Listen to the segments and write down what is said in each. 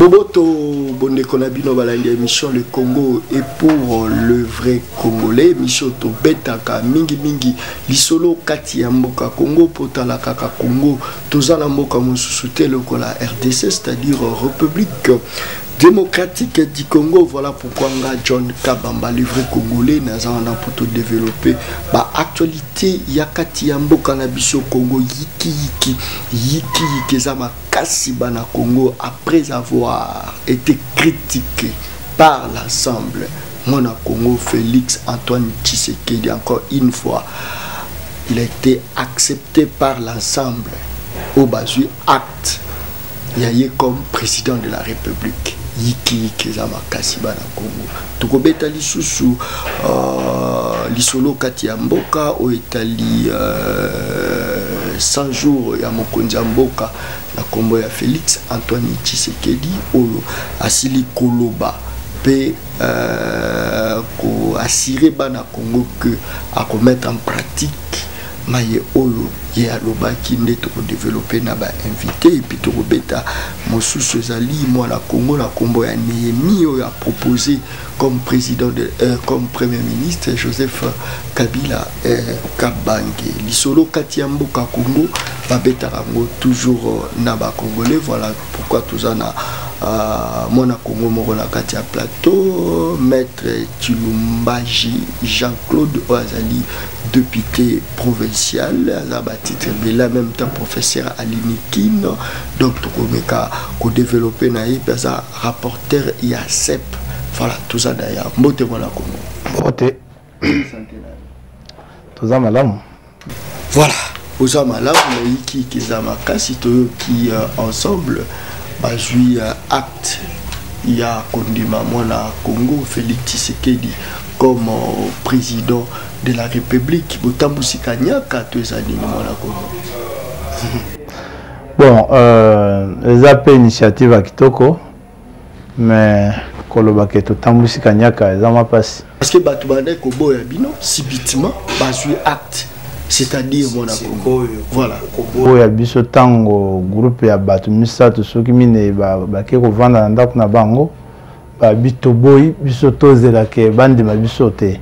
Boboto bondeko na bino balandi émission Le Congo est pour le vrai Congolais. Émission tobetaka mingi mingi lisolo kati ya mboka Congo potala kaka Congo toza na mboka mosusu te lokola RDC, c'est-à-dire République démocratique du Congo. Voilà pourquoi nga John Kabamba, le vrai Congolais, naza wana pour to développer ba actualité ya kati ya mboka na biso Congo. Yiki yiki yiki yiki eza makasi bana Congo après avoir été critiqué par l'ensemble. Mwana Congo Félix Antoine Tshisekedi, encore une fois, il a été accepté par l'ensemble au bazui acte ya ye comme président de la République. Yiki yiki eza makasi bana Congo. Tokobeta lisusu lisolo kati ya mboka oyo etali 100 jours ya mokonzi ya mboka na kombo ya Félix Antoine Tshisekedi oyo asili koloba pe ko assurer bana Congo que a mettre en pratique maye oyo ye alobaki. Nde tokodévelopper na bainvité et puis tokobeta mosusu ezali mwana Congo na kombo ya Néhémie oyo a proposé comme président de, comme premier ministre Joseph Kabila Kabange. Lisolo kati ya mboka Congo babetaka yango toujours na bacongolais. Voilà pourquoi toza na mwana Congo moko na kati ya plateau, maître Tshilumbaji Jean-Claude oyo azali député provincial, aza batitre ebele, en même temps professeur à l'UNIKIN. Donc tokomeka kodévelopper na ye mpe aza rapporteur ya CEP. Voilà, toza d'ailleurs. Mbote mwana Congo. Mbote, toza malamu. Voilà, oza malamu na yiki eza makasi. Toyoki ensemble bazwi acte ya kondima mwana Congo Félix Tshisekedi comme président de la République. Botambusi kanyaka to eza nini, mwana Congo? Bon, eza mpe initiative ya kitoko, mais koloba ke totambwisi kanyaka eza mwa mpasi. Parce que bato bandaki koboya bino, subitement bazwi acte, c'est-à-dire mwana Congo, voilà. Koboya biso, ntango groupe ya bato misato soki minei bake kovanda na ndako na bango, babi toboyi, biso tozelake bandima biso te.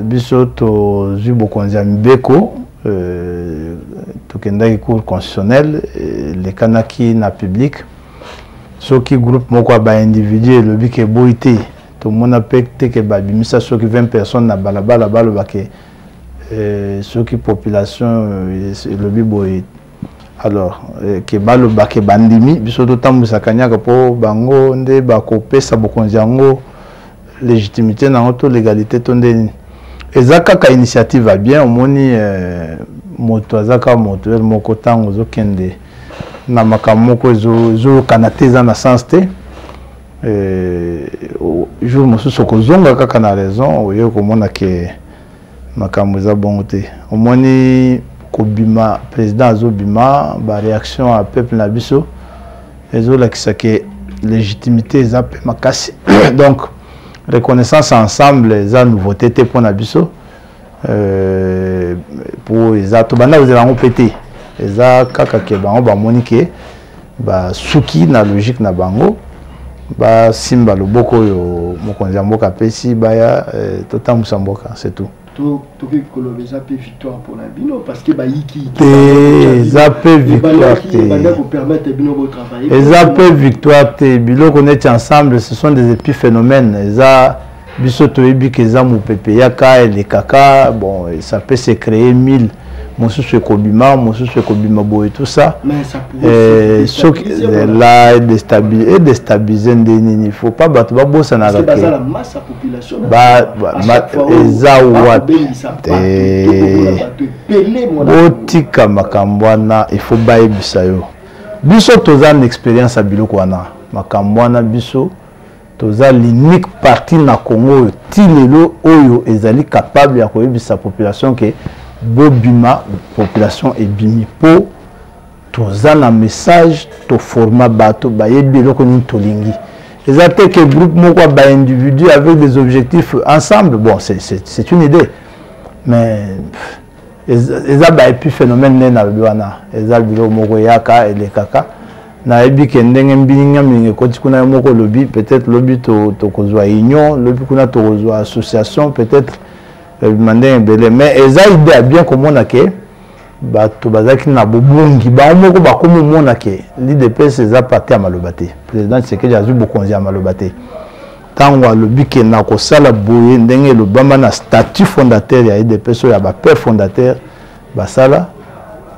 Biso tozwi bokonzi ya mibeko, tokendaki cour constitutionnelle, elekanaki na public. Soki groupe moko ya baindividu elobi ke eboyi te, tomona mpe te ke babimisa soki 20 personnes na balabala baloba ke soki population elobi boye, alors ke baloba ke bandimi biso totambwisaka nyaka mpo bango nde bakopesa bokonzi yango légitimité nango to légalité to nde nini. Eza kaka initiative ya bien. Omoni, moto aza kaka moto ere moko. Ntango ozokende na makambo moko ezokana te, eza na sens te, jour mosusu okozonga kaka na raison, oye komona ke makambo eza bongo te. Omoni, kobima président azobima, baréaction ya peuple na biso ezolakisa ke légitimité eza mpe makasi. Donc reconnaissance ensemble eza nouveauté te mpo na biso, po eza tobanda kozela yango mpe te. Eza kaka ke bango bamoni ke basuki na logique na bango, basimba loboko oyo mokonzi ya mboka apesi, baya totambusa mboka, c'est tout. Tokoki koloba eza mpe victoire mpona bino parce que bayiki Te, eza mpe victoire te. Kopermettre bino botravailler. Eza mpe victoire te. Biloko neti ensemble, ce sont des épiphénomènes. Eza biso toyebi ke eza mopepe yaka elekaka. Bon, ça peut se créer mille, mosusu ekobima, mosusu ekobima boye, tout ça. Soki la edéstabiliser nde nini? Faut pas bato babosanaka ke eza wapi te. Botika makambo wana, il faut bayebisa yo. Biso toza na expérience ya biloko wana, makambo wana. Biso toza l'unique parti na Congo oyo ti lelo oyo ezali capable ya koyebisa population ke bobima, population ebimi, mpo toza na message, toforma bato, bayebi eloko nini tolingi. Eza te ke groupe moko ya baindividu avec des objectifs ensemble. Bon, c'est une idée, mais eza baépiphénomène nde nalobi wana. Eza biloko moko eyaka elekaka. Nayebi ke ndenge mbilinga mbilinga ekoti kuna, yo moko olobi peut-être lobi tokozwa union, lobi kuna tokozwa association, peut-être ebima ndenge ebele. Mais eza idée ya bien komona ke bato bazalaki na bobungi, bango moko bakomi omona ke l'UDPS eza parti ya maloba te. Président Tshisekedi azwi bokonzi ya maloba te. Ntango alobi ke na kosala boye, ndenge elobama na statut fondateur ya UDPS oyo ya bapère fondateur basala,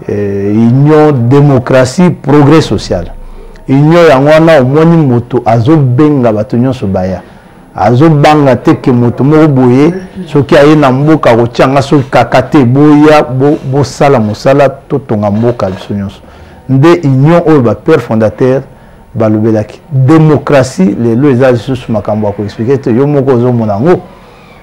union, démocratie, progrès social, union yango wana. Omoni moto azobenga bato nyonso baya, azobanga te ke moto moko boye soki aye na mboka akotia nga soki kaka te. Boya, bosala mosala, totonga mboka biso nyonso. Nde union oyo bapère fondateur balobelaki. Démocratie lelo eza lisusu makambo ya koexpliquer te. Yo moko ozomona yango,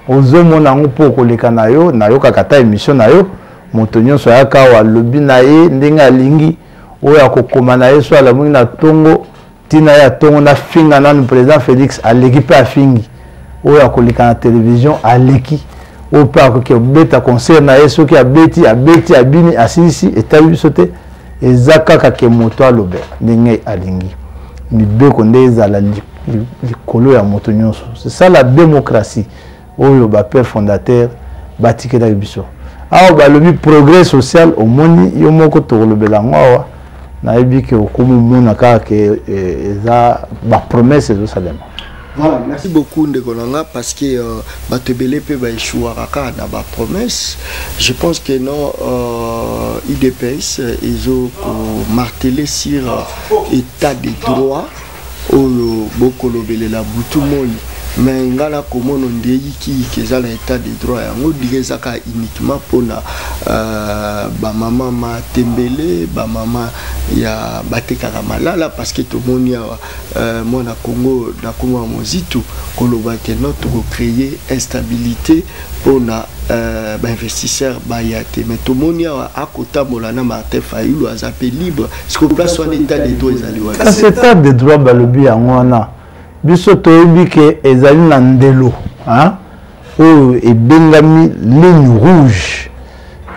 ozomona yango mpo okoleka na yo, nayokaka ata émission na yo, moto nyonso ayaka awa, alobi na ye ndenge alingi. Oyo akokoma na ye so alamuki na ntongo, ntina ye atongo nafinga nanu président Félix, aleki mpe afingi. Oyo akoleka na télévision aleki, oyo mpe akoki kobeta concert na ye, soki abeti, abeti, abini, asilisi, etali biso te. Eza kaka ke moto alobe ndenge alingi, mibeko nde ezala likolo ya moto nyonso. C'est ça la démocratie oyo bapère fondateur batikelaki biso. Awa balobi progrès social, omoni yo moko, tokolobela yango awa. Nayebi ke okomi omona kaka ke eza bapromesse ezosalema. Voilà, merci beaucoup ndeko nanga, parce que bato ebele mpe baéchouaka kaka na bapromesse. Je pense que non, UDPS ezokomarteler sur état de droit oyo bokolobelela butu moi, mais nga nakomona nde yikiyiki eza na état de droit yango dire eza kaka uniquement mpona bamama matembele, bamama ya batekaka malala, parce que tomoni awa mwana Congo na kombo ya Mozitu koloba ke no tokocréer instabilité mpona bainvestisseur baya te. Mais tomoni awa akotambola na Martin Fayulu, aza mpe libre. Siko place wana état de droit ezali wana? Kasi état de droit balobi yango wana, biso toyebi ke ezali na ndelo oyo ebengami ligne rouge.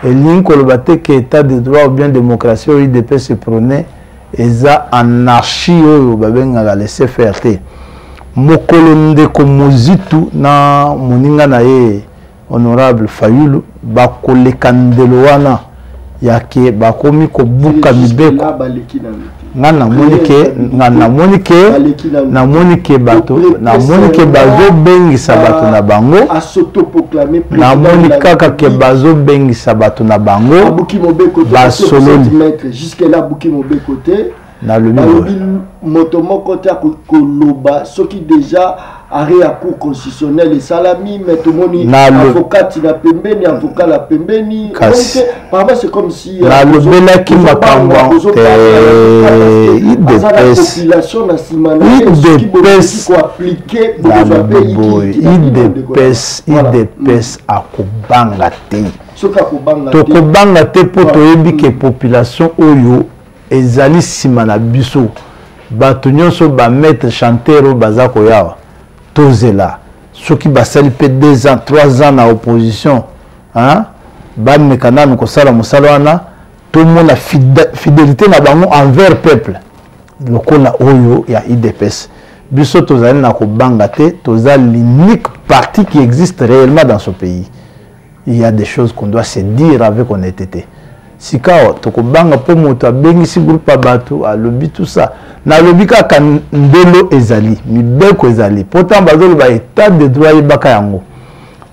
Elingi koloba te ke état de droit ou bien démocratie oyo UDPS prône eza anarchie oyo babengaka laisser faire te. Mokolo ndeko Mozitu na moninga na ye honorable Fayulu bakoleka ndelo wana ya ke bakomi kobuka mibeko, nga namoni ke, nga namoni ke bato, namoni ke bazobengisa bato na bango, namoni kaka ke bazobengisa bato na bango, basololi. Nalobi moto moko te akoloba soki déjà arrêt ya Cour constitutionnelle esalami, mais tomoni avocat na pembeni, avocat na pembeni. Parfois c'est comme si Nalobelaki makambo UDPS, population na nsima na UDPS. Koappliquer. UDPS, UDPS akobanga te. Soki akobanga? Tokobanga te mpo toyebi ke population oyo ezali nsima na biso. Bato nyonso, bamaître chanteur oyo baza koyawa, tozela soki basali mpe 2 ans, 3 ans na opposition, bameka nanu kosala mosala wana, tomona fidélité na bango envers peuple lokola oyo ya UDPS. Biso tozali na kobanga te. Toza l'unique parti qui existe réellement dans ce pays. Il y a des choses qu'on doit se dire avec honnêteté. Sikawa tokobanga mpo moto abengisi groupe ya bato, alobi tout ça? Nalobi kaka ndelo ezali, mibeko ezali. Pourtant bazoloba état de droit, yebaka yango,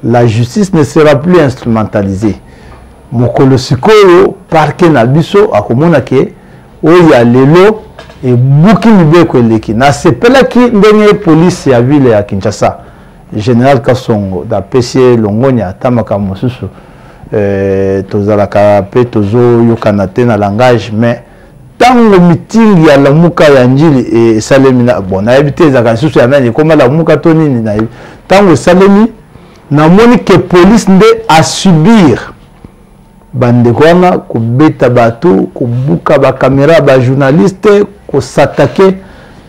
la justice ne sera plus instrumentalisée. Mokolo sikoyo parquet na biso akomona ke oyo ya lelo ebuki mibeko eleki. Nasepelaki ndenge police ya ville ya Kinshasa, général Kasongo, napesi ye longonya. Ata makambo mosusu tozalaka mpe tozoyokana te na langage, mais ntango meeting ya Lamuka ya Njili esalemi na, bon, nayebi te ezalaka lisusu ya nani, ekoma Lamuka to nini, nayebi, ntango esalemi, namoni ke police nde asubir bandeko wana kobeta bato, kobuka bacaméra ya bajournaliste, kos'attaquer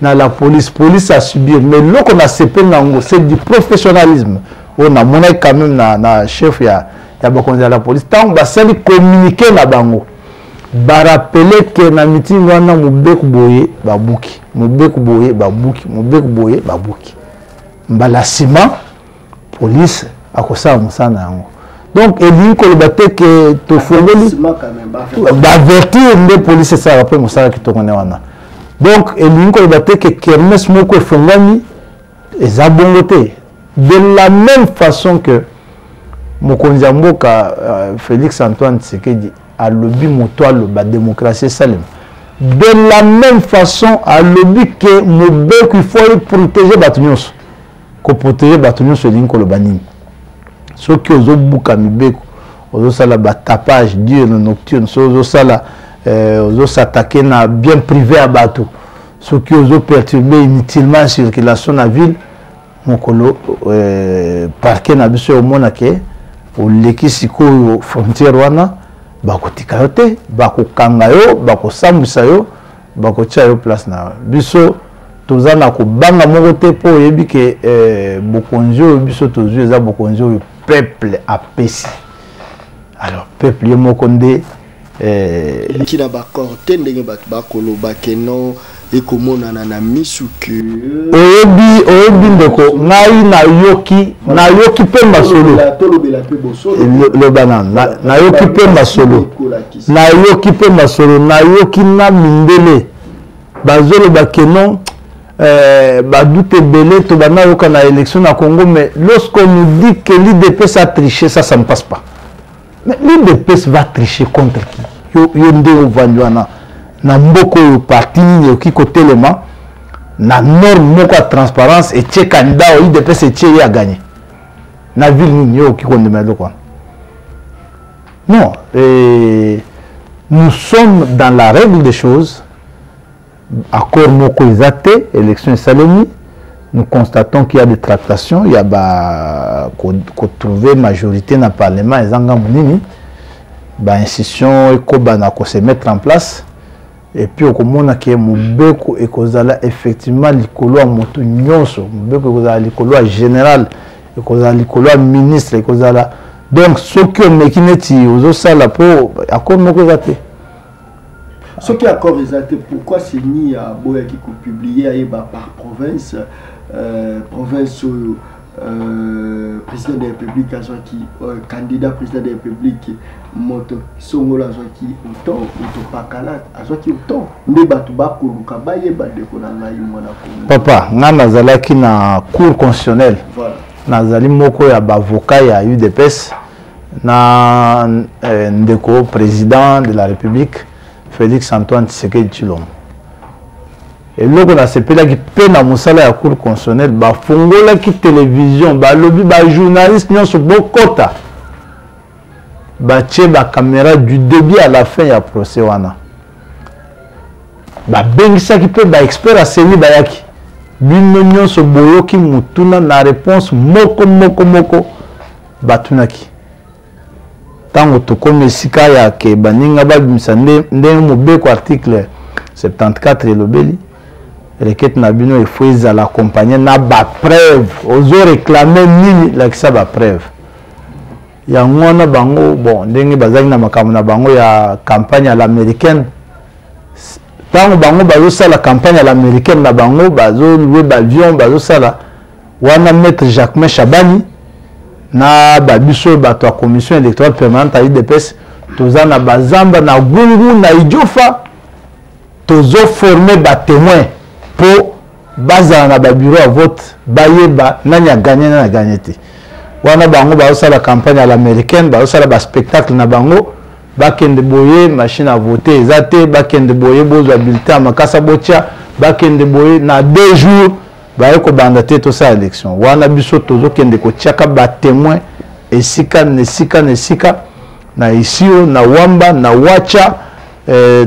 na la police. Police asubir, mais eloko nasepeli na yango, c'est du professionnalisme oyo namonaki quand même na chef ya bakonzi ya la police. Ntango basali communiqué na bango, Barappeler ke na meeting wana mobeko boye babuki, mobeko boye babuki, mobeko boye babuki. Mbala nsima police akosala mosala na yango. Donc elingi koloba te ke tofongoli baavertir nde police esalaka mpe mosala kitoko nde wana. Donc elingi koloba te ke kermesse moko efongwami, eza bongo te. De la même façon que mokonzi ya mboka Félix Antoine Tshisekedi alobi moto aloba démocratie esalema, de la même façon alobi ke mobeko il faut protéger bato nyonso. Koprotéger bato nyonso elingi koloba nini? Soki ozobuka mibeko, ozosala batapage diurne, nocturne, soki ozosala ozosatake na bien privé ya bato, soki ozoperturbe inutilement circulation na ville, mokolo parquet na biso omona ke oleki sikoyo frontière wana, bakotika yo te, bakokanga yo, bakosambwisa yo, bakotia yo place na biso. Toza na kobanga moko te mpo oyebi ke bokonzi oyo biso tozwi eza bokonzi oyo peuple apesi. Alors peuple ye moko nde eleki na baccord te ndenge bato bakoloba ke non, ekomonana na misu ke Oyebi, oyebi ndeko, ngai nayoki mpe masolo. Tolobela mpe bosolo. Loba nanu. Nayoki mpe masolo, nayoki mpe masolo, nayoki na mindele bazoloba ke non, badoute ebele tobanda yoka na élection na Congo. Mais lorsqu'on nous dit que l'UDPS a triché, ça, ça ne passe pas. Mais l'UDPS va tricher contre qui? Yo, yo nde ovandi wana na mboka oyo, parti nini ekoki kotelema na norme moko ya transparence, etie candidat oyo UDPS etie, ye aganye na ville nini? Yo okoki kondima eloko wana? Non. Et nous sommes dans la règle des choses. Accord moko eza te, élection esalemi, nous constatons qu'il y a des tractations, il y a ba ko trouver majorité na parlement eza ngambo nini, ba institution ekobana ko se mettre en place et puis okomona ke mobeko ekozala effectivement likolo ya moto nyonso, mobeko ekozala likolo ya général, ekozala likolo ya ministre, ekozala. Donc soki omeki neti ozosala mpo accord moko eza te. Soki accord eza te, pourquoi CENI aboyaki kopublier, ayeba par province, province oyo président de la République azwaki, candidat président de la République moto songolo azwaki autant, moto pakala azwaki autant? Nde bato bakoluka bayeba, ndeko na ngai mwana Kongo. Papa, ngai nazalaki na cour constitutionnelle. Nazali moko ya baavocat ya UDPS na ndeko président de la République Félix Antoine Tshisekedi Tshilombo. Eloko nasepelaki mpe na mosala ya cour constitutionnelle, bafungolaki télévision, balobi bajournaliste nyonso bokota, batie bacaméra du début à la fin ya procès wana. Babengisaki mpe baexpert ya CENI, bayaki, bino nyonso boyoki motuna na réponse moko moko moko batunaki. Ntango tokomi esika ya ke baninga babimisa ndenge mobeko article 74 elobeli, requête na bino efo ezala accompagné na bapreuve. Ozoréclame nini? Lakisa bapreuve. Yango wana bango, bon, ndenge bazalaki na makambo na bango ya campagne à l'américaine, ntango bango bazosala campagne à l'américaine na bango, bazolouer baavion, bazosala wana, maître Jacquemain Shabani na babiso bato ya commission électorale permanente ya UDPS, toza na bazamba, na Gungu, na Idiofa, tozoforme batémoin mpo bazala na babureau ya vote, bayeba nani aganye, nani aganye te. Wana bango bazosala campagne à l'américaine, bazosala baspectacle na bango, bakende boye, machine à voter eza te, bakende boye, bozwa bulletin ya makasa botia, bakende boye, na 2 jours baye kobanda te tosala élection. Wana biso tozokende kotiaka batémoin esika na esika na esika, na Isiro, na Wamba, na Wacha,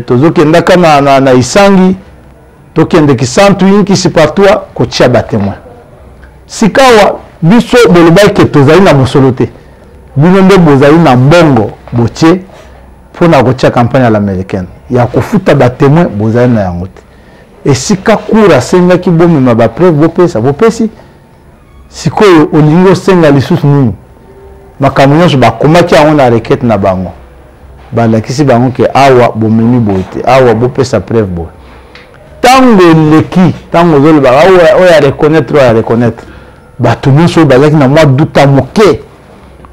tozokendaka na Isangi, tokende Kisantu, Inkisi, partout kotia batémoin. Sikawa biso bolobaki ke tozali na mosolo te, bino nde bozali na mbongo botie mpona kotia campagne à l'américaine ya kofuta batémoin, bozali na yango te. Esika cour asengaki bomema bapreuve, bopesa, bopesi. Sikoyo olingi osenga lisusu nini? Makambo nyonso bakomaki yango na requête na bango. Balakisi bango ke awa bomemi boye te, awa bopesa preuve boye. Ntango eleki, ntango ozoloba oyo ya reconnaître, oyo ya reconnaître, bato nyonso oyo bazalaki na mwa duta moke,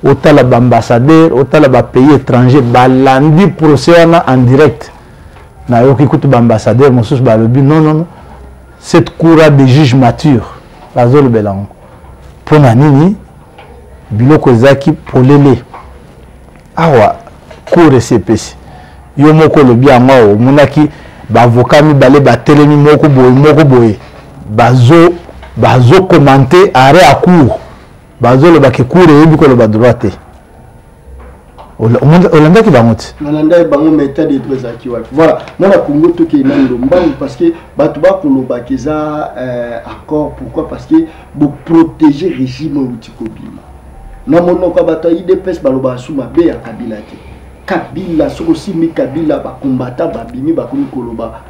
otala baambassadeur, otala bapays étranger, balandi procès wana en direct. Nayoki kutu baambassadeur mosusu balobi non, non, non, cette cour a des juges matures. Bazolobela yango mpo na nini? Biloko ezalaki polele awa. Cour esi epesi yo moko olobi yango awa, omonaki baavocat mibale batelemi, moko boye, moko boye, bazo commenter arrêt ya cour, bazoloba ke cour eyebi koloba droit te. Olandaki bango te? Nalandaki bango, mais état de droit ezalaki wapi? Voilà, mwana Congo, tokei nano lombangu parce que bato bakolobaka eza accord. Pourquoi? Parce que boprotéger régime oyo euti kobima. Na monoko ya bato ya UDPS, balobaka su mabe ya Kabila te. Kabila, soki osimbi Kabila, bakombata babimi, bakomi koloba,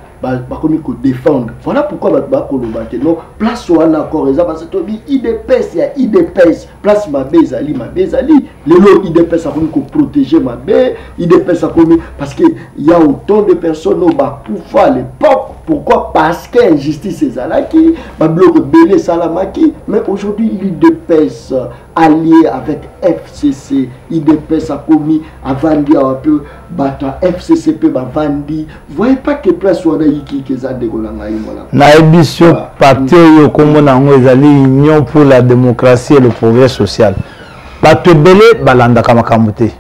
bakomi kodéfendre. Voilà pourquoi bato bakoloba te non, place wana accord eza, parce toyebi UDPS ya UDPS. Place mabe ezali, mabe ezali. Lelo UDPS akomi koprotéger mabe, UDPS akomi, parce que y a autant de personnes oyo bakufa à l'époque. Pourquoi? Parce que injustice ezalaki, babiloko ebele esalamaki. Mais aujourd'hui, l'UDPS allié avec FCC, UDPS akomi avandi awa, mpe bato ya FCC mpe bavandi. Voyez pas que place wana yikiyiki eza, ndeko na ngai mwana? Nayebi so parti oyo nkombo na yango ezali Union pour la démocratie et le progrès social. Bato ebele balandaka makambo te.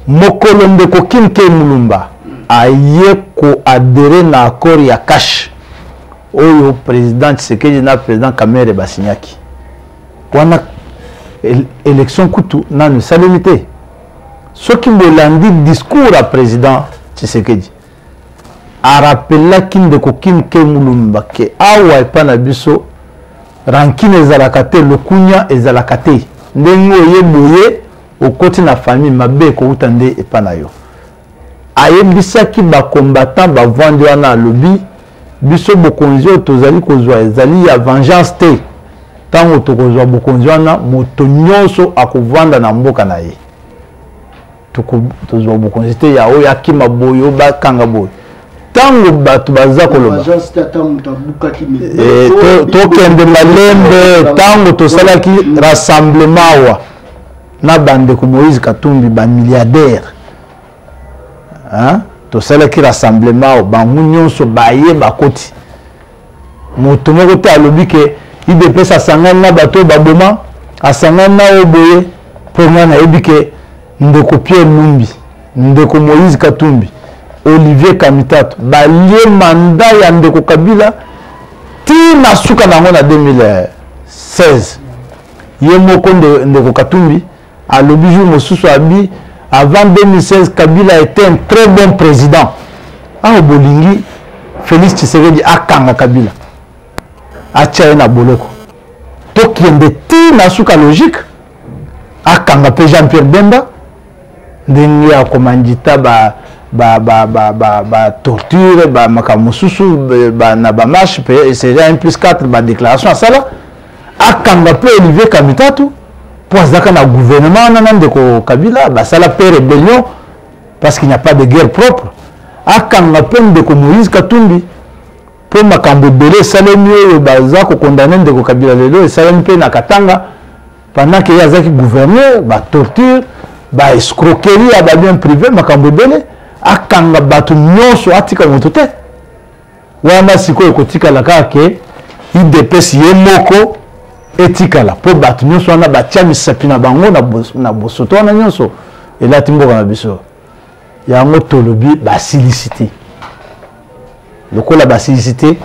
Mokolo ndeko Kim K Mulumba aye koadhérer na accord ya CACH oyo président Tshisekedi na président Kamerhe basinyaki wana, élection kutu nanu esalemi te. Soki bolandi discours ya président Tshisekedi, arapelaki ndeko Kim K Mulumba ke awa epai na biso rancune ezalaka te, lokunya ezalaka te. Ndenge oye boye, okoti na famille mabe, ekouta nde epai na yo. Ayebisaki bacombattant bavandi wana, alobi: biso bokonzi oyo tozali kozwa ezali ya vengeance te. Ntango tokozwa bokonzi wana, moto nyonso akovanda na mboka na ye. Tozwa bokonzi te ya oyo akima boye, oyo bakanga boye. Ntango bato baza koloba tokende malembe, ntango tosalaki rassemblement awa na bandeko Moïse Katumbi, bamilliardaire, tosalaki rassemblement awa, bango nyonso baye bakoti, moto moko te alobi ke UDPS asangani na bato oyo baboma, asangani na oyo boye. Mpo ngai nayebi ke ndeko Pierre Lumbi, ndeko Moïse Katumbi, Olivier Kamitatu balie mandat ya ndeko Kabila ti na suka na yango na 2016. Ye moko ndeko Katumbi alobi jour mosusu, abi avant 2016, Kabila était un très bon président. Awa bolingi Félix Tshisekedi akanga Kabila, atia ye na boloko. Tokende ti na suka logique, akanga mpe Jean Pierre Bemba ndenge akomandita ba ba ba ba ba ba torture, ba makambo mosusu ba, na bamarche mpe c'est 1 plus 4, badéclaration asala. Akanga mpe Olivier Kamitatu mpo azalaka na gouvernement wana na ndeko Kabila, basala mpe rébellion, parce qu'il n'y a pas de guerre propre. Akanga mpe ndeko Moïse Katumbi mpo makambo ebele esalemi oyo baza kokondane ndeko Kabila lelo, esalemi mpe na Katanga pendant ke ye azalaki gouverneur, batorture, baescroquerie ya babien privé, makambo ebele. Akanga bato nyonso, atika moto te. Wana sikoyo ekotikala kaka ke UDPS ye moko etikala, mpo bato nyonso wana batia misapi na bango na bosoto wana nyonso elati mboka na biso. Yango tolobi basilisi te. Lokola basilisi te,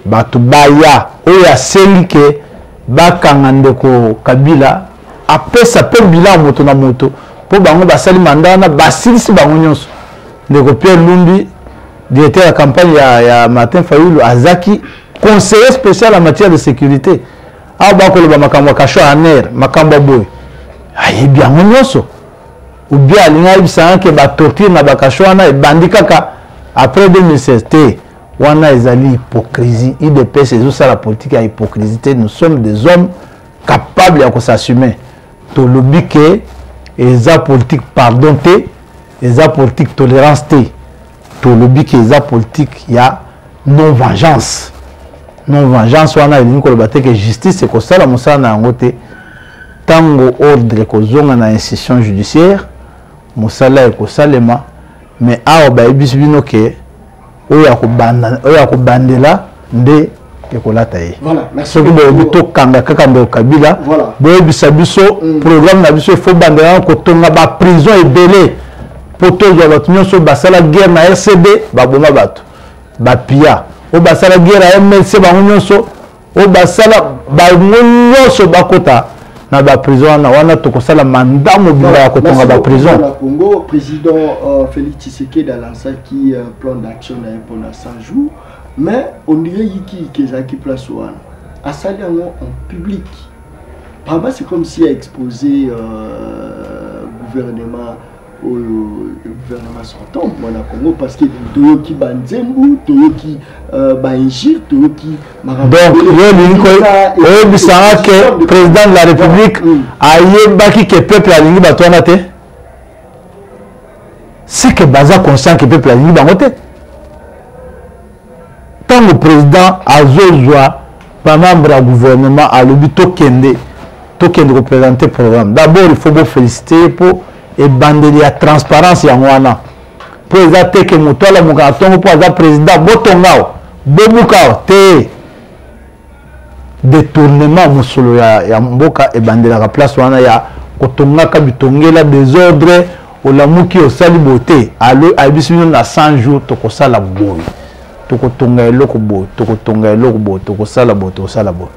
bato baya oyo asengi ke bakanga ndeko Kabila, apesa mpe bilan moto na moto, mpo bango basali mandat wana, basilisi bango nyonso. Ndeko Pierre Lumbi, directeur ya campagne ya Martin Fayulu, azaki conseiller spécial en matière de sécurité. Awa bakoloba makambo ya cachot ANR, makambo ya boye, ayebi yango nyonso. Ou bien alingi ayebisanga ke batorture na bacachot wana ebandi kaka après 2016 te? Wana ezali hypocrisie. UDPS ezosala politique ya hypocrisie te. Nous sommes des hommes capables ya kosassumer. Tolobi ke eza politique pardon te. Eza politique tolérance te. Tolobi ke eza politique ya non vengeance. Non vengeance wana elingi koloba te ke justice ekosala mosala na yango te. Ntango ordre ekozonga na institution judiciaire, mosala ekosalema, mais awa bayebisi bino ke oyo akobandela nde ekolata ye. Soki boyebi tokanga kaka ndeko Kabila, boyebisa biso programme na biso, efo bandela kotonga ba prison ebele mpo tozwa bato nyonso basala guerre na RCD, baboma bato, bapia oyo basala guerre ya MLC, bango nyonso oyo basala, bango nyonso bakota na baprison wana. Wana tokosala mandat mobimba ya kotonga baprison. Congo, président Félix Tshisekedi alansaki plan d'action na ye mpona 100 jours, mais on dirait yiki ezalaki place wana, asali yango en public. Vraiment, c'est comme si a exposé gouvernement oyo, gouvernement sortant mwana Congo, parce que toyoki banzembu, toyoki bainjure, toyoki. Donc yo olingi oyebisanga ke président de la République ayebaki ke peuple alingi bato wana te? C'est que baza conscient ke peuple alingi bango te. Ntango président azozwa bamembre ya gouvernement, alobi tokende, tokende koprésente programme. D'abord il faut bofélicité ye mpo ebandeli ya transparence yango wana, mpo eza te ke moto alamuka na ntongo mpo aza président, botonga awa, bobuka awa te. Détournement mosolo ya mboka ebandelaka place wana ya kotongaka bitongela, désordre. Olamuki, osali boye te. Ayebisi bino na 100 jours tokosala boye, tokotonga eloko boye, tokotonga eloko boye, tokosala boye, tokosala boye.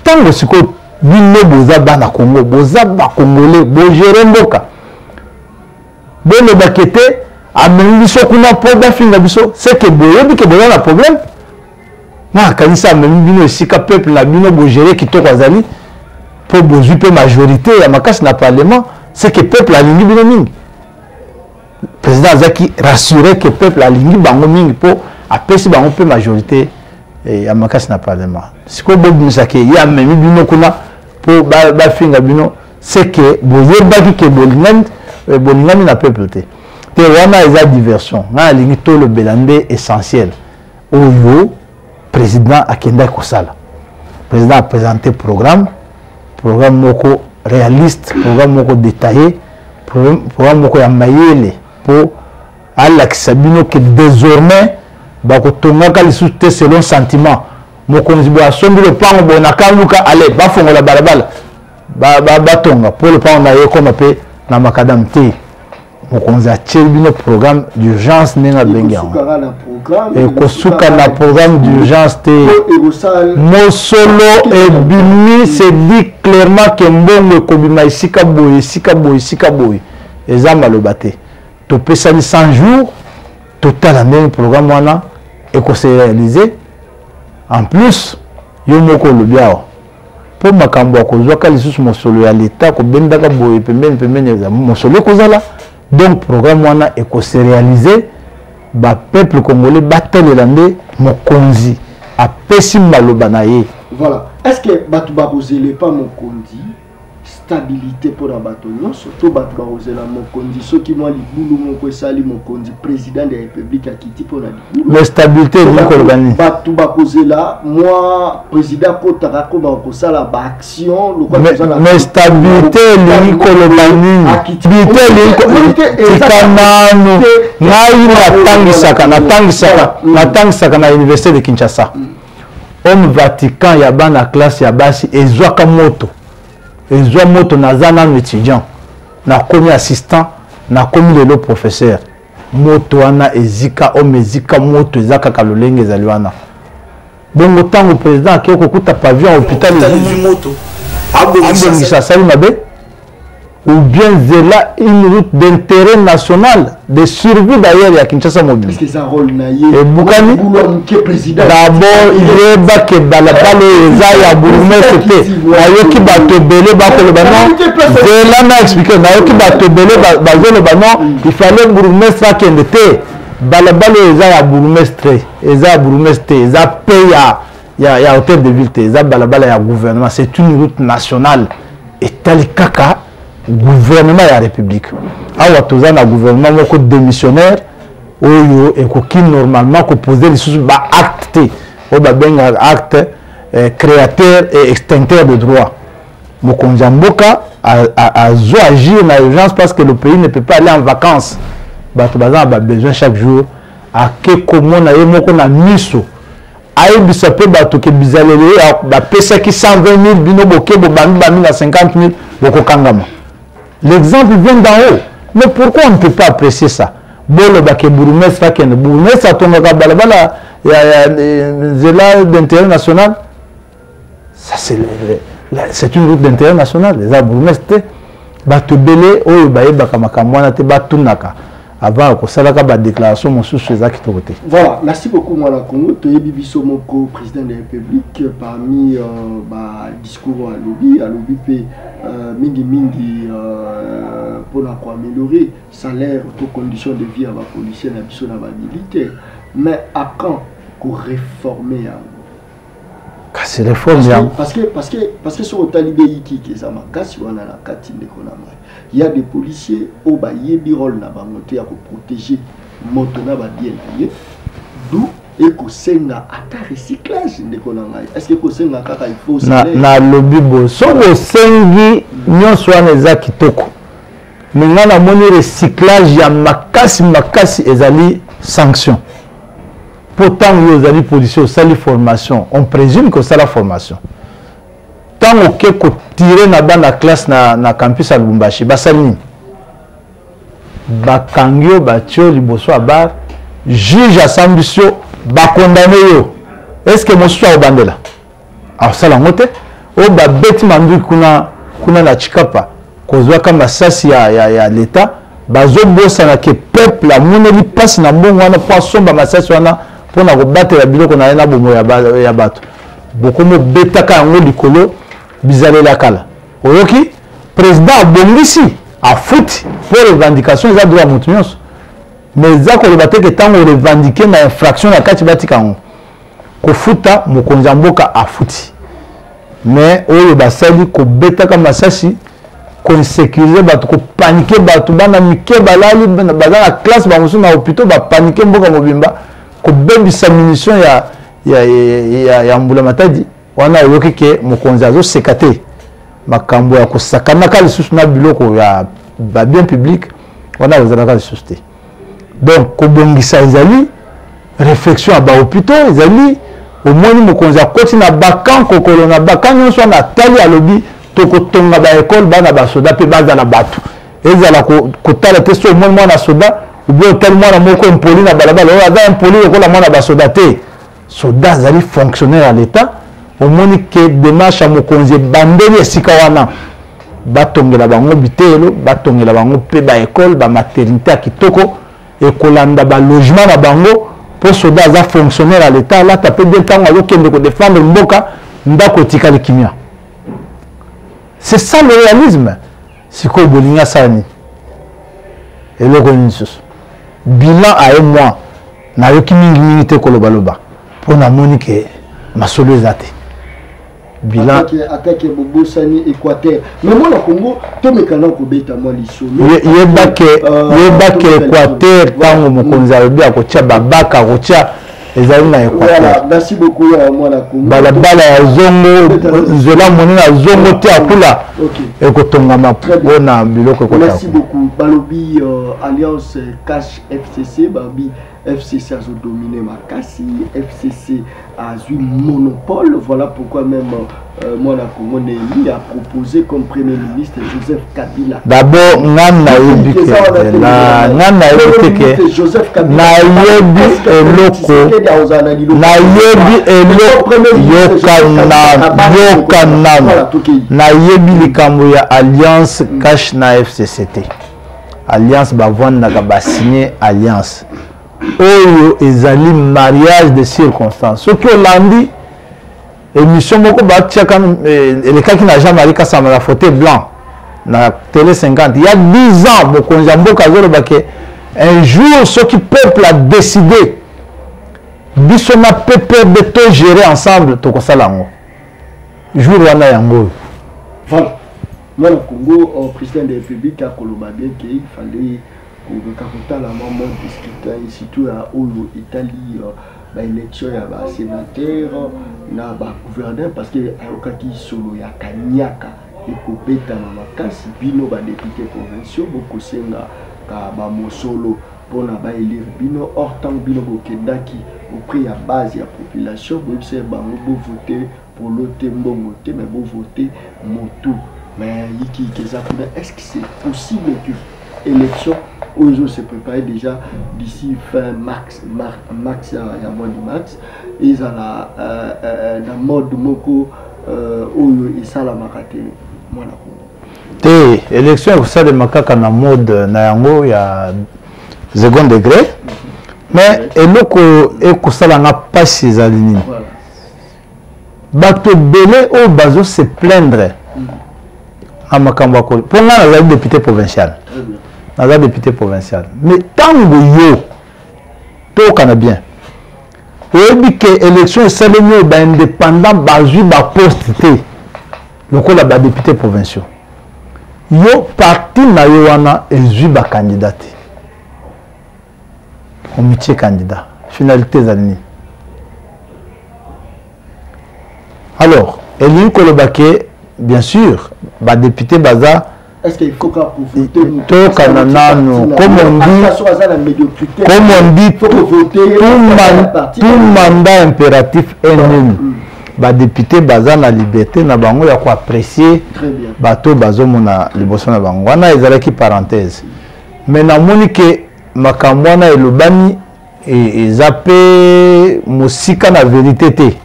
Ntango sikoyo bino boza bana Congo, boza bacongolais, bogere mboka, bolobaki te amemi biso kuna mpo bafinga biso, seke boyebi ke boza na problème. Nga akanisi amemi bino esika peuple na bino bogere kitoko azali, mpo bozwi mpe majorité ya makasi na parlement, c'est que peuple alingi bino mingi. Président azalaki rassuré que peuple alingi bango mingi mpo apesi bango mpe majorité ya makasi na parlement. Sikoyo bobimisaki ye amemi bino kuna mpo bafinga bino, c'est que boyebaki ke bolingami, bolingami na peuple te. Te, wana eza diversion. Ngai alingi tolobela nde essentiel oyo président akendaki kosala. Président aprésente programme, programme moko réaliste, programme moko détaillé, programme moko ya mayele mpo alakisa bino ke désormais bakotongaka lisusu te selon sentiment. Mokonzi boye asombi lopango boye na Kaluka, ale bafongola balabala, batonga mpo lopango na ye ekoma mpe na makadam te. Mokonzi atieli bino programme d'urgence ndenge abengi yango, ekosuka na programme d'urgence te. Mosolo ebimi, c'est dit clairement ke mbongo ekobima esika boye, esika boye, esika boye. Eza maloba te. Topesani 100 jours, totala ndenge programme wana ekose réaliser. En plus, yo moko olobi awa mpo makambo ya kozwaka lisusu mosolo ya leta, kobendaka boye pembeni pembeni, eza mosolo ekozala. Donc programme wana ekose réaliser. Bapeuple congolais batalela nde mokonzi apesi maloba na ye. Voilà. Est ce que bato bakozela epa mokonzi stabilité mpona bato nyonso, to bato bakozela mokonzi soki mwa libulu moko esali, mokonzi président de la République akiti mpona libulu? Mais stabilité elingi koloba nini? Bato bakozela mwa président akotaka, akoma kosala baaction. Mais stabilité elingi koloba nini? Stabilité elingi, tika nanu. Ngai natangisaka, natangisaka, natangisaka na Université de Kinshasa. Home Vatican ya bana classe ya basi ezwaka moto, ezwa moto. Naza nanu étudiant, nakomi assistant, nakomi lelo professeur. Moto wana ezika, home ezika moto, eza kaka lolenge ezali wana. Bongo ntango président akei kokuta pavillon hôpital abongisa, asali mabe? Ou bien zela une route d'intérêt national, de survie d'ailleurs ya Kinshasa mobile ebukani. D'abord yeba ke balabala oyo eza ya bourgmestre te. Nayoki bato ebele bakoloba non, zela na explique. Nayoki bato ebele bazoloba non, il fallait bourgmestre akende te. Balabala oyo eza ya bourgmestre, eza ya bourgmestre te, eza pe ya hôtel de ville te, eza balabala ya gouvernement. C'est une route nationale, etali kaka Gouvernement ya République. Awa toza na gouvernement moko démissionnaire oyo ekoki normalement koposer lisusu ba acte te oyo babengaka acte créateur et extincteur de droit. Mokonzi ya mboka azo agir na urgence parce que le pays ne peut pas aller en vacances. Bato baza na ba besoin chaque jour. Ake komona ye moko na miso, ayebisa mpe bato ke bizaleli oyo bapesaki 120 000, bino boke bobambi bambi na 50 000, bokokangama. L'exemple vient d'en haut, mais pourquoi on ne peut pas apprécier ça? Boloba ke bourgmestre akende, bourgmestre atongaka balabala ya nzela d'intérêt national. Ça, c'est une route d'intérêt national. Eza bourgmestre te. Bato ebele oyo bayebaka makambo wana te, batunaka avant kosalaka badéclaration mosusu, eza kitoko te. Voilà, merci beaucoup mwana Congo. Toyebi biso moko, président de la République, parmi badiscours alobi, alobi mpe mingimingi mpona koaméliorer salaire to condition de vie ya bapolicier na biso na bamilitaire. Mais à quand koréformer yango? Kasi réforme yango Parce que soki otali beyikiki, eza makasi wana na kati. Ndeko na ngai, ya des policiers oyo bayebi rôle na bango te ya koprotéger moto na babien na ye, d'où ekosenga ata recyclage. Ndeko na ngai, est ce que ekosenga kaka il faut Nalobi boye, soki osengi nyonso wana, eza kitoko, me ngai namoni recyclage ya makasi makasi ezali sanction. Mpo ntango yo ozali policier, osali formation, on présume ke osala formation, ntango oke kotirer na bana classe na campus ya Lubumbashi, basali nini? Bakangi yo, batie yo liboso ya bar, juge asambisi yo, bakondamner yo. Est ce que mosusu akobandela akosala yango te? Oyo babeti manduki kuna kuna na Tshikapa, kozwaka masasi ya leta, bazobosana ke peuple amoneli mpasi na mbongo wana mpo asomba masasi wana mpona kobatela biloko na ye na bomoi ya bato. Bokomi obetaka yango likolo bizalela kala. Oyoki président abongisi, afuti mpo revendication eza droit ya motu nyonso, mais eza koloba te ke ntango orevendiquer na infraction na kati, batika yango. Kofuta, mokonzi ya mboka afuti, mais oyo basali kobetaka masasi, koinsécuriser bato, kopaniquer bato, bana mike balali, baza na classe, bamosusu na hôpitaux, bapaniquer mboka mobimba, kobebisa munition ya mbula matadi wana. Oyoki ke mokonzi azoseka te makambo ya kosakanaka lisusu na biloko ya babien public wana, ozalaka lisusu te. Donc kobongisa ezali réflexion ya bahôpitaux, ezali omoni mokonzi akoti na bakan kokolo na bakan nyonso wana, atali, alobi tokotonga baekole, bana basoda mpe bazala bato. Ezala kotala te so omoni mwana soda obie otali mwana moko impoli na balabala, oyo aza impoli lokola mwana basoda te. Soda azali fonctionnaire ya l'État. Omoni ke démarche ya mokonzi ebandeli esika wana, batongela bango biteyelo, batongela bango mpe baekole, bamaternité ya kitoko, ekolanda balogement na bango, mpo soda aza fonctionnaire ya l'État, alata mpe bien ntango azokende kodéfendre mboka, ndako etikali kimia. C'est ça le réalisme. Sikoyo bolingi asala nini? Eloko nini lisusu? Bilan aye mwa nayoki mingimingi te kolobaloba mpo namoni ke masolo eza te. Bilan atake bobosani Équateur, mais mwana Congo, tomekana kobeta mwa lisolo. Yebake Équateur, ntango mokonzi alobi akotia babaka, akotia, ezali na Équateur. Merci beaucoup mwana Congo. Balabala ya Zongo, nzela monene ya Zongo te akula, ekotongama mpona biloko. Merci beaucoup. Balobi alliance CACH FCC, balobi FCC azodominer makasi, FCC azwi monopole. Voilà pourquoi même mwana Congo Néhémie a proposé comme premier ministre Joseph Kabila. D'abord nga nayebi ke nga nayebi te ke nayebi eloko, nayebi eloko. Yoka nano, nayebi likambo ya alliance CACH na FCC te. Alliance bavandaka, basigner alliance oyo ezali mariage de circonstance. Soki olandi émission moko batiaka, elekaki na Jean-Marie Kasama na fauteuil blanc na Télé 50, il y a 10 ans, mokonzi ya mboka azoloba ke un jour soki peuple a décidé biso na PPRD to gérer ensemble, tokosala yango. Jour wana yango oyo. Voilà. Mwana Congo, président de la République akoloba bien que il fallait komeka kotala mwa mode de scrutin, surtout ya oyo etali baélection ya basénateur na bagouverneur, parce que ayokaki solo ya kaniaka ekobetama makasi. Bino badéputé provinciaux bokosenga ka bamosolo mpona baélire bino. Or ntango bino bokendaki auprès ya base ya population, boyebisa bango bovote polo te, mbongo te, mais bovote motu. Mais yikiyiki eza kuna. Est ce que c'est possible que élection oyo ezo se préparer déjà d'ici fin mars, mars ya mois de mars ezala na mode moko oyo esalamaka te, mwana Kongo? Te, élection ekosalema kaka na mode na yango ya second degré. Mais eloko ekosalanga mpasi ezali nini? Bato ebele oyo bazo se plaindre na makambo ya mpo ngai nazali député provincial, naza député provincial, mais ntango yo tokana bien, oyebi ke élection esalemi oyo baindépendant bazwi baposte te lokola badéputé provinciaux, yo parti na yo wana ezwi bacandidat te, omitie candidat, finalité ezali nini? Alors elingi koloba ke bien sûr badéputé baza tokana nano. Comme on dit, tout mandat impératif est nul. Badéputé baza na liberté na bango ya koapprécier bato bazomona liboso na bango. Wana ezalaki parenthèse. Mais namoni ke makambo wana elobami eza mpe mosika na vérité te.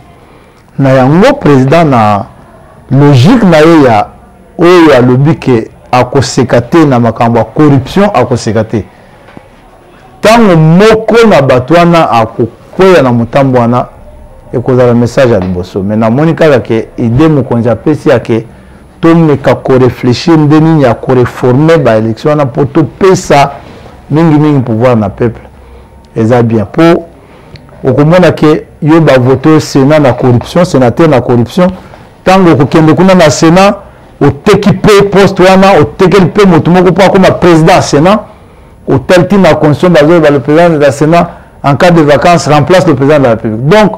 Na yango président, na logique na ye ya oyo alobi ke akoseka te na makambo ya corruption, akoseka te ntango moko na bato wana akokweya na motambo wana, ekozala message ya liboso. Mais namoni kaka ke idée mokonzi apesi ya ke tomeka koréfléchir nde nini ya koréformer baélection wana mpo topesa mingimingi pouvoir na peuple, eza bien. Mpo okomona ke yo bavote sénat na corruption, sénateur na corruption, ntango okokende kuna na Sénat, oteki mpe poste wana, otekeli mpe moto moko mpo akóma président ya Sénat. Otali ntina constitution, bazoyeba le président de la Sénat en cas de vacances remplace le président de la République. Donc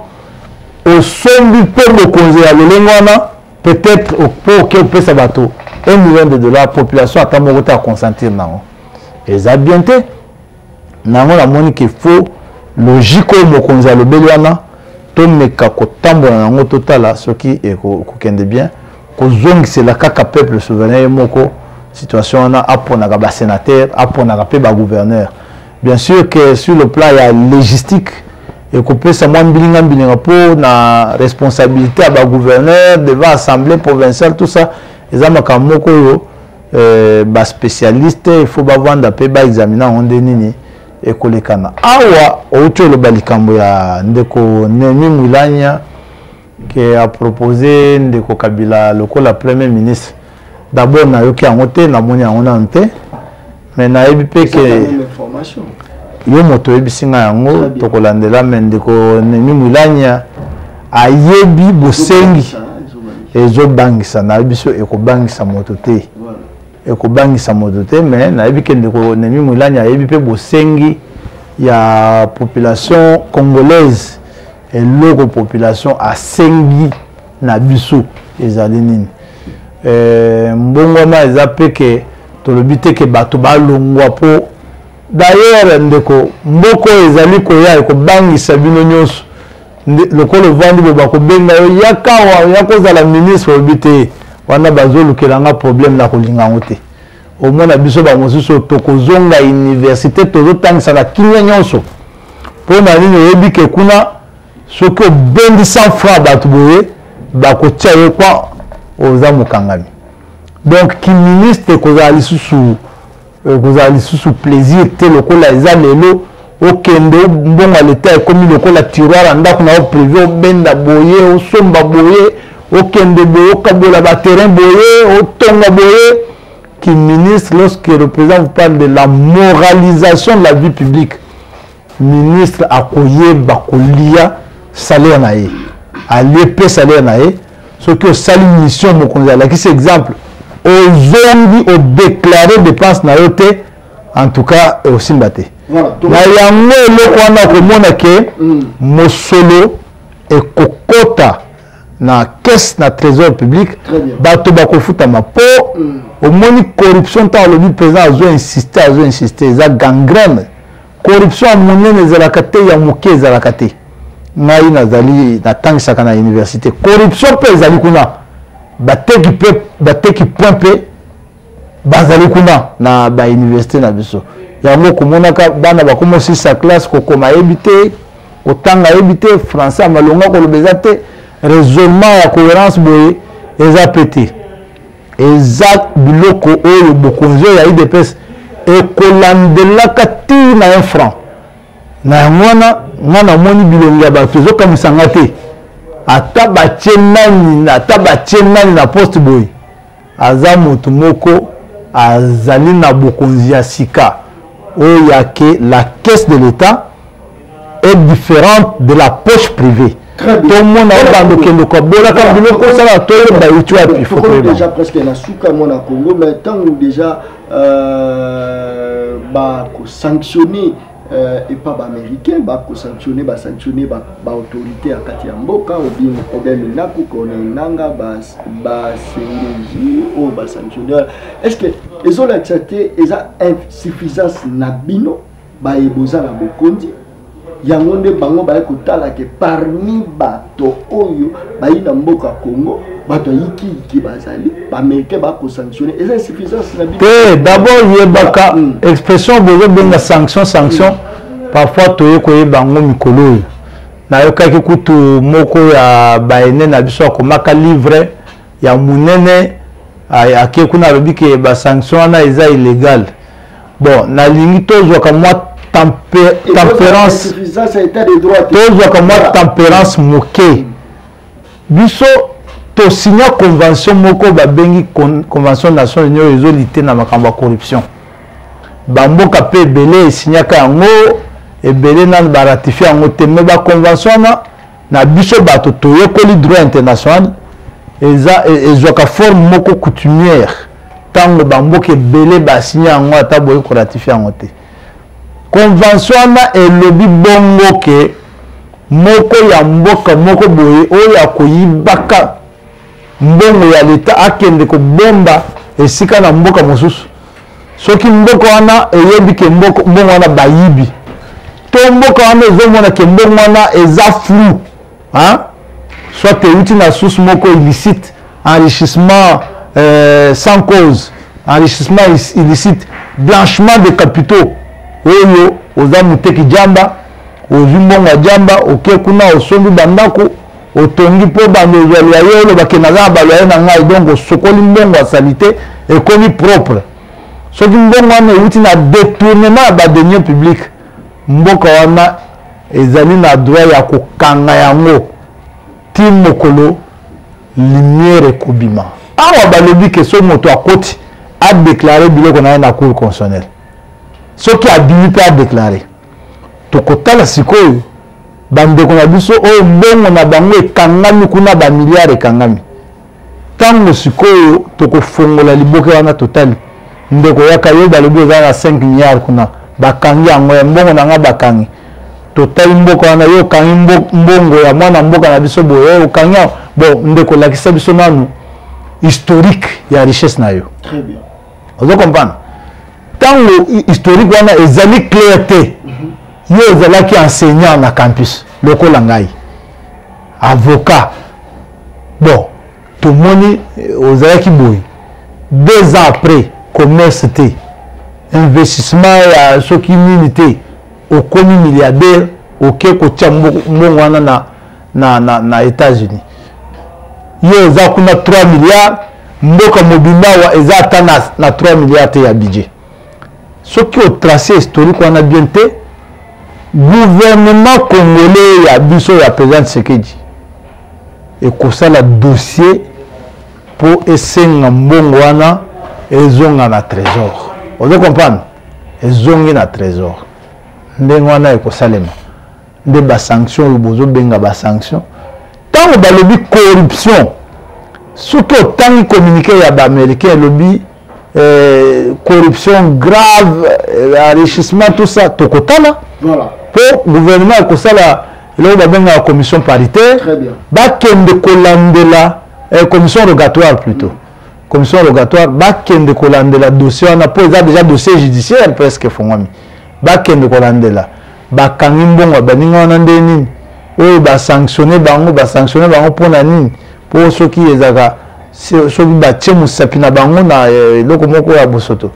osombi mpe bokonzi ya lolenge wana, peut-être mpo oke opesa bato 1 million de dollars, population ata moko te aconsentir nango, eza bien te. Nango namoni ke faut logique oyo mokonzi alobeli wana, tomeka kotambola nango, totala soki ekokende bien, kozongisela kaka peuple souverain ye moko situation wana, aponaka basénateur, aponaka mpe bagouverneur. Bien sûr que sur le plan ya légistique ekopesa mwa mbilinga mbilinga mpo na responsabilité ya bagouverneur devant assemblée provinciale, tout ça eza makambo moko oyo baspécialiste il faut bavanda mpe baexamine yango nde nini ekolekana. Awa outi oloba likambo ya ndeko Néhémie Mwilanya ke apropose ndeko Kabila lokola premier ministre. D'abord nayoki yango te, namoni yango nanu te, mais nayebi mpe ke yo moto oyebisi ngai yango, tokolandela. Mais ndeko Néhémie Mwilanya ayebi bosengi ezobangisa, nayebi so ekobangisa moto te, ekobangisa moto te. Mais nayebi ke ndeko Néhémie Mwilanya ayebi mpe bosengi ya population congolaise. Eloko population asengi na biso ezali nini? Mbongwana eza mpe ke tolobi te ke bato balongwa. Mpo d'ailleurs ndeko, mboka oyo ezali koya ekobangisa bino nyonso. Lokola ovandi boye, bakobenga yo, yaka awa, ya kozala ministre, olobi te, wana bazolukela nga problème na kolinga yango te. Omona biso bamosusu tokozonga université, tozotangisa na kimia nyonso. Mpo na nini? Oyebi ke kuna soki obendi 100 franc, bato boye bakotia yo kwa oza mokangami. Donc kiministre ekozala lisusu plaisir te lokola eza lelo. Okende, mbongo ya leta ekomi lokola tiroir ya ndako na yo privé, obenda boye, osomba boye, okende boye, okabola baterrain boye, otonga boye. Ki ministre, lorsque le président vous parle de la moralisation de la vie publique, ministre akoyeba kolia salaire na ye, alie mpe salaire na ye. Soki osali mission, mokonzi alakisi exemple. Ozongi odéclare dépense na yo te, en tout cas osimba te. Na yango eloko wana okomona ke mosolo ekokota na caisse, na trésor public, bato bakofutama mpo omoni corruption. Ntango alobi président azo insiste, azo insiste, eza gangrène. Corruption ya monene ezalaka te, ya moke ezalaka te. Ngai nazali natangisaka na université, corruption mpe ezali kuna. Bateki mpe bateki point mpe bazali kuna na bauniversité na biso. Yango komonaka bana bakoma osisa classe, kokoma ayebi te, kotanga ayebi te, français ya malonga koloba eza te, raisonnement ya cohérence boye eza pe te. Eza biloko oyo bokonzi oyo ya UDPS ekolandelaka ti na un franc. Na yango wana nga namoni bilongi ya bato ezokamwisa nga te. Ata batie nani, ata batie nani na poste boye, aza moto moko azali na bokonzi ya sika oyo ya ke la caisse de l'État est différente de la poche privée. Tomona oyo bando okende kobolaka biloko osala, toyeba euti wapi. Faut déjà presque na suka, mwana Congo. Mais ntango déjà bakosanctionne epa baaméricain, bakosanctionne, basanctionne baautorité ya kati ya mboka, Aubin Minaku, Corneille Nanga, basengezi oyo basanctionne wana, est ce que ezolakisa te eza insuffisance na bino baye boza na bokonzi? Yango nde bango baye kotala ke parmi bato oyo bayi na mboka Congo, bato ya yikiyiki bazali, baaméricain bakosanctionne, eza insuffisance na bino te? D'abord yebaka expression bozobenga sanction, sanction, parfois toye koyeba yango mikolo oyo. Nayokaki kutu moko ya baene na biso akomaka livre ya monene, ake kuna alobi ke basanction wana eza illégal. Bon, nalingi tozwaka mwa tempérance, tozwaka mwa tempérance moke. Biso tosinya convention moko babengi Convention Nations Unies oyo ezolite na makambo ya corruption. Bamboka mpe ebele esinyaka yango, ebele nanu baratifie yango te. Mais baconvention wana na biso bato toyekoli droit international, eza ezwaka forme moko coutumière. Ntango bamboka ebele basinya yango, ata boye koratifie yango te, convention wana elobi bongo ke moko ya mboka moko boye oyo akoyibaka mbongo ya leta, akende kobomba esika na mboka mosusu, soki mboka wana eyebi ke mbongo wana bayibi, to mboka wana ezomona ke mbongo wana eza flou, hein? Soit euti na source moko illicite, enrichissement sans cause, enrichissement illicite, blanchiment de capitaux, oyo oza moteki jamba, ozwi mbongo ya jamba, oke kuna osombi bandako, otongi mpo bando ozwa loyer, olobake naza na baloyer na ngai, donc osokoli mbongo ya salite, ekomi propre. Soki mbongo wana euti na détournement ya badeniers publics, mboka wana ezali na droit ya kokanga yango ti mokolo lumière ekobima. Awa balobi ke soki moto akoti, adeklare biloko na ye na cour constitutionnelle, soki abimi mpe adeklare. Tokotala sikoyo bandeko na biso oyo mbongo na bango ekangami kuna, bamilliard ekangami. Ntango sikoyo tokofongola liboke wana, totali ndeko yaka yo balobi oza na 5 milliard kuna, bakangi yango ya mbongo na nga bakangi. Totali mboka wana, yo okangi mbongo ya mwana mboka na biso boye, okangi yango. Bon, ndeko, lakisa biso nanu historique ya richesse na yo. Ozo comprendre? Ntango historique wana ezali clair te, yo ozalaki enseignant na campus lokola ngai avocat, bon, tomoni ozalaki boye, 2 ans après commerce te, investissement ya soki nini te, okomi milliardaire, oke kotia mbongo wana na États-Unis. Yo oza kuna 3 milliards, mboka mobimba awa eza ata na 3 milliards te ya budget. Soki otrace historique wana bien te, gouvernement congolais ya biso ya président Tshisekedi ekosala dossier mpo esenga mbongo wana ezonga na trésor. Ozo comprendre? Ezongi na trésor, ndenge wana ekosalema nde basanction oyo bozobenga basanction. Ntango balobi corruption, Soki otangi communiqué ya baaméricain, elobi corruption grave, enrichissement, tout ça, tokotala. Mpo gouvernement ekosala eloko babengaka commission paritaire, bakende kolandela, commission rogatoire plutôt, commission rogatoire, bakende kolandela dossier wana, mpo eza déjà dossier judiciaire presque efongwami. Bakende kolandela bakangi mbongo ya baninga wana nde nini oyo basanctionne bango, basanctionne bango mpona nini? Mpo soki ezalaka, soki batie mosapi na bango na eloko moko ya bosoto,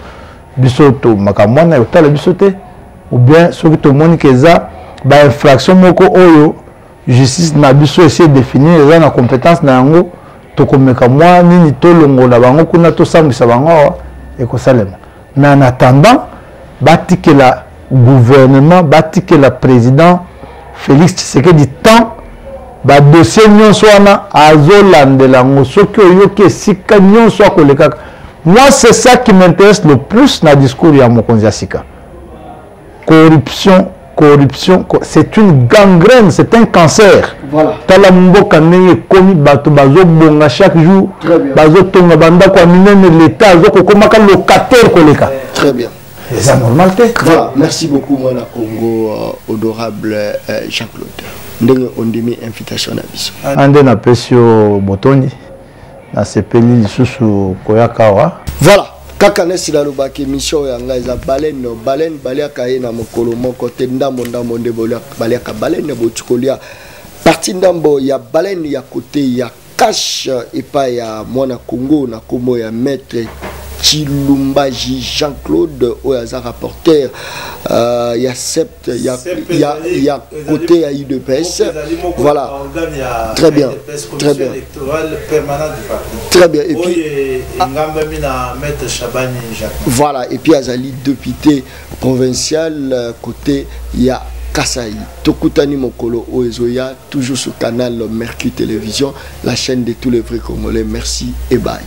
biso to makambo wana ekotala biso te. Ou bien soki tomoni ke eza bainfraction moko oyo justice na biso esi edéfinir, eza na compétence na yango, tokomeka mwa nini, tolongola bango kuna, tosambwisa bango awa, ekosalema. Mais en attendant, batikela gouvernement, batikela président Félix Tshisekedi temps. Badossier nyonso wana azolandela yango. Soki oyoki esika nyonso akolekaka, moi, c'est ça qui m'intéresse le plus na discours ya mokonzi ya sika: corruption, corruption, c'est une gangrène, c'est un cancer. Tala mboka ndenge ekomi, bato bazobonga chaque jour, bazotonga bandako ya minene, l'état azokokomaka locataire koleka. Très bien. Eza normal te. Voilà, merci beaucoup, mwana Congo, honorable Jean-Claude, ndenge ondimi invitation na biso. Nde napesi yo botondi, nasepeli lisusu koyaka awa. Voilà, kaka nesi nalobaki, émission oyo yanga eza baleine. Baleine baliaka ye na mokolo moko te, ndambo ndambo nde baliaka baleine. Boti kolia partie ndambo ya baleine ya kote ya cash epai ya mwana Congo na nkombo ya maître Chilumbaji Jean-Claude, oyo aza rapporteur ya sept ya côté ya UDPS. Voilà, très bien, très bien, très bien. Et puis maître Chabani. Voilà, et puis azali député provincial côté ya Kasaï. Tokutani mokolo oyo ezoya, toujours sur canal Mercure Télévision, la chaîne de tous les vrais Congolais. Merci et bye.